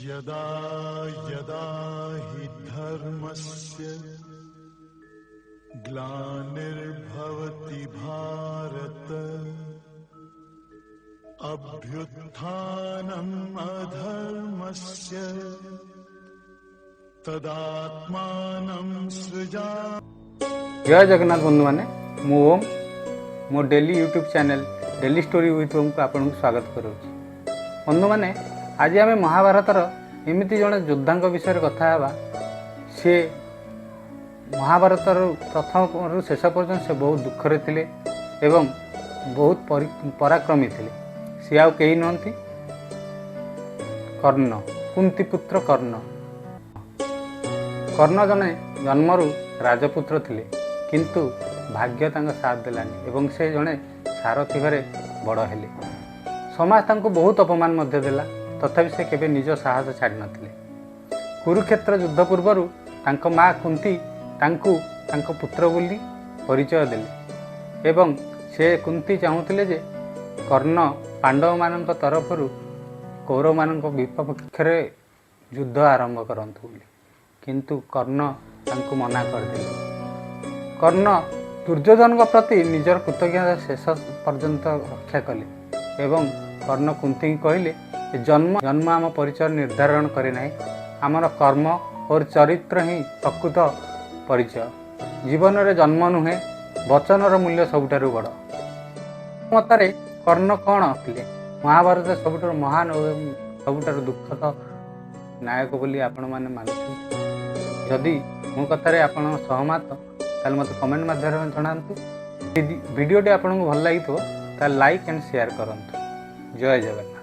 यदा यदा हि धर्मस्य ग्लानिर्भवति भारत, अभ्युत्थानम् अधर्मस्य तदात्मानं सृजा ଜୟ ଜଗନ୍ନାଥ ବନ୍ଧୁମାନେ, ମୁଁ ଓମ୍। ମୋ daily YouTube channel daily story with ଓମ୍କୁ ଆପଣଙ୍କୁ ସ୍ୱାଗତ କରୁଛି। ବନ୍ଧୁମାନେ, ଆଜି ଆମେ ମହାଭାରତର ଏମିତି ଜଣେ ଯୋଦ୍ଧାଙ୍କ ବିଷୟରେ କଥା ହେବା। ସିଏ ମହାଭାରତର ପ୍ରଥମରୁ ଶେଷ ପର୍ଯ୍ୟନ୍ତ ସେ ବହୁତ ଦୁଃଖରେ ଥିଲେ ଏବଂ ବହୁତ ପରାକ୍ରମୀ ଥିଲେ। ସିଏ ଆଉ କେହି ନୁହନ୍ତି, କର୍ଣ୍ଣ, କୁନ୍ତିପୁତ୍ର କର୍ଣ୍ଣ। କର୍ଣ୍ଣ ଜଣେ ଜନ୍ମରୁ ରାଜପୁତ୍ର ଥିଲେ, କିନ୍ତୁ ଭାଗ୍ୟ ତାଙ୍କ ସାଥ ଦେଲାନି ଏବଂ ସେ ଜଣେ ସାରଥୀ ଘରେ ବଡ଼ ହେଲେ। ସମାଜ ତାଙ୍କୁ ବହୁତ ଅପମାନ ମଧ୍ୟ ଦେଲା, ତଥାପି ସେ କେବେ ନିଜ ସାହସ ଛାଡ଼ି ନଥିଲେ। କୁରୁକ୍ଷେତ୍ର ଯୁଦ୍ଧ ପୂର୍ବରୁ ତାଙ୍କ ମା କୁନ୍ତି ତାଙ୍କୁ ତାଙ୍କ ପୁତ୍ର ବୋଲି ପରିଚୟ ଦେଲେ ଏବଂ ସେ କୁନ୍ତି ଚାହୁଁଥିଲେ ଯେ କର୍ଣ୍ଣ ପାଣ୍ଡବମାନଙ୍କ ତରଫରୁ କୌରବମାନଙ୍କ ବିପକ୍ଷରେ ଯୁଦ୍ଧ ଆରମ୍ଭ କରନ୍ତୁ ବୋଲି, କିନ୍ତୁ କର୍ଣ୍ଣ ତାଙ୍କୁ ମନା କରିଦେଲେ। କର୍ଣ୍ଣ ଦୁର୍ଯ୍ୟୋଧନଙ୍କ ପ୍ରତି ନିଜର କୃତଜ୍ଞତା ଶେଷ ପର୍ଯ୍ୟନ୍ତ ରକ୍ଷା କଲେ ଏବଂ କର୍ଣ୍ଣ କୁନ୍ତିଙ୍କୁ କହିଲେ ଯେ ଜନ୍ମ ଆମ ପରିଚୟ ନିର୍ଦ୍ଧାରଣ କରେ ନାହିଁ, ଆମର କର୍ମ ଓ ଚରିତ୍ର ହିଁ ପ୍ରକୃତ ପରିଚୟ। ଜୀବନରେ ଜନ୍ମ ନୁହେଁ, ବଚନର ମୂଲ୍ୟ ସବୁଠାରୁ ବଡ଼। ମତରେ କର୍ଣ୍ଣ କ'ଣ ଥିଲେ ମହାଭାରତ ସବୁଠାରୁ ମହାନ ଏବଂ ସବୁଠାରୁ ଦୁଃଖଦ ନାୟକ ବୋଲି ଆପଣମାନେ ମାନୁଛନ୍ତି? ଯଦି ମୋ କଥାରେ ଆପଣ ସହମତ, ତାହେଲେ ମୋତେ କମେଣ୍ଟ ମାଧ୍ୟମରେ ଜଣାନ୍ତୁ। ଯଦି ଭିଡ଼ିଓଟି ଆପଣଙ୍କୁ ଭଲ ଲାଗିଥିବ, ତାହେଲେ ଲାଇକ୍ ଆଣ୍ଡ ସେୟାର କରନ୍ତୁ। ଜୟ ଜଗନ୍ନାଥ।